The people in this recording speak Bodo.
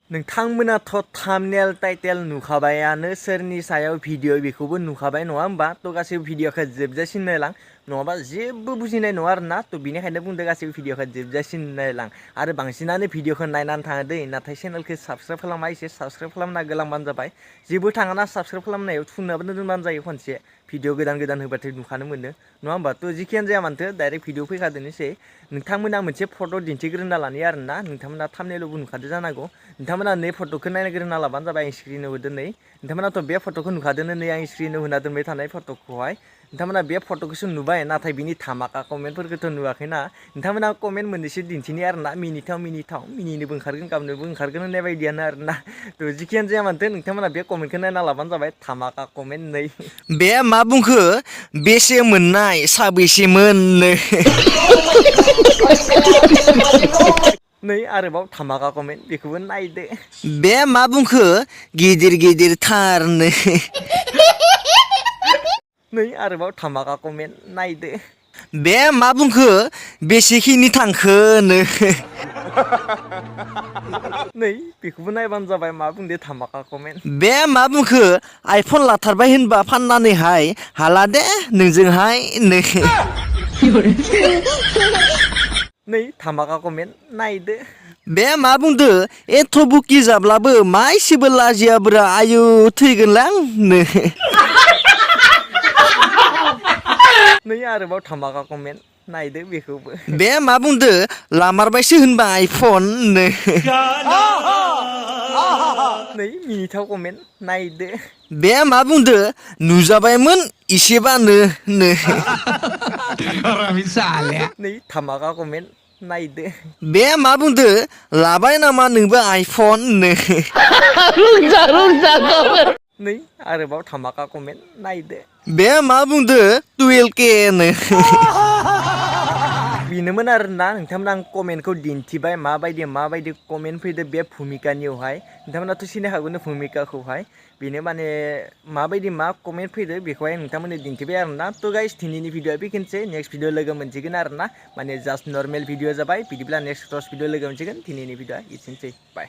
नोंथांमोनाथ' थाम्बनेल टाइटेल नुखाबायानो सोरनि सायाव भिडिअ बेखौबो नुखाबाय नङा होमबा थ' गासैबो भिडिअखौ जोबजासिम नायलां नङाबा जेबो बुजिनाय नङा आरोना थ' बिनिखायनो बुंदों गासैबो भिडिअखौ जोबजासिम नायलां आरो बांसिनानो भिडिअखौ नायनानै थाङो दै नाथाय चेनेलखौ साबस्क्राइब खालामा एसे साबस्क्राइब खालामना गोलांबानो जाबाय जेबो थाङाना साबस्क्राइब खालामनायाव थुनाबो दोनबानो जायो खनसे भिडिअ गोदान गोदान होबाथाय नुखानो मोनो नङा होमबा थ' जिखियानो जाया मानोथो डाइरेक्ट भिडिअ फैखादोनोसै नोंथांमोना मोनसे फट' दिन्थिग्रोना लानि आरोना नोंथांमोना थाम्बनेलआवबो नुखादो जानांगौ नोंथांमोना नै फट'खौ नायग्रोना लाबानो जाबाय आं स्क्रिनाव होदो नै नोंथांमोनाथ' बे फट'खौ नुखादोनो नै आं स्क्रिनाव होना दोनबाय थानाय फट'खौहाय नोंथांमोना बे फट'खौसो नुबाय नाथाय बिनि धामाका कमेन्टफोरखौथ' नुवाखैना नोंथांमोना कमेन्ट मोननैसो दिन्थिनि आरोना मिनिथाव मिनिनोबो ओंखारगोन गाबनोबो ओंखारगोन होननाय बायदियानो आरोना थ' जिखियानो जाया मानोथो नोंथांमोना बे कमेन्टखौ नायना लाबानो जाबाय धामाका कमेन्ट नै बे मा बुंखो बेसे मोननाय साबैसेमोन नै आरोबाव धामाका कमेन्ट बेखौबो नायदो बे मा बुंखो गिदिर गिदिरथारनो नै आरोबाव धामाका कमेन्ट नायदो बे मा बुंखो बेसेखिनि थांखोनो नै बेखौबो नायबानो जाबाय मा बुंदो धामाका कमेन्ट बे मा बुंखो आइफन लाथारबाय होनबा फाननानैहाय हाला दे नोंजोंहाय नै धामाका कमेन्ट नायदो बे मा बुंदो एथ' बुकि जाब्लाबो मा एसेबो लाजियाब्रा आयु थैगोनलां नै आरोबाव धामाका कमेन्ट नायदो बेखौबो बे मा बुंदो लामारबायसो होनबा आइफन नै मिनिथाव कमेन्ट नायदो बे मा बुंदो नुजाबायमोन इसेबानो नै धामाका कमेन्ट नायदो बे मा बुंदो लाबाय नामा नोंबो आइफन नै आरोबाव धामाका कमेन्ट नायदो बे मा बुंदो 12K बेनोमोन आरोना नोंथांमोना आं कमेन्टखौ दिन्थिबाय माबायदि कमेन्ट फैदो बे भुमिकानियावहाय नोंथांमोनाथ' सिनाय हागौनो भुमिकाखौहाय बेनो माने माबायदि मा कमेन्ट फैदो बेखौहाय नोंथांमोननो दिन्थिबाय आरोना थ' गाइस दिनैनि भिडिअआ बेखिनिसै नेक्स्ट भिडिअ लोगो मोनसिगोन आरोना माने जास्ट नर्मेल भिडिअ जाबाय बिदिब्ला नेक्स्ट भिडिअ लोगो मोनसिगोन दिनैनि भिडिअआ एसेनोसै बाय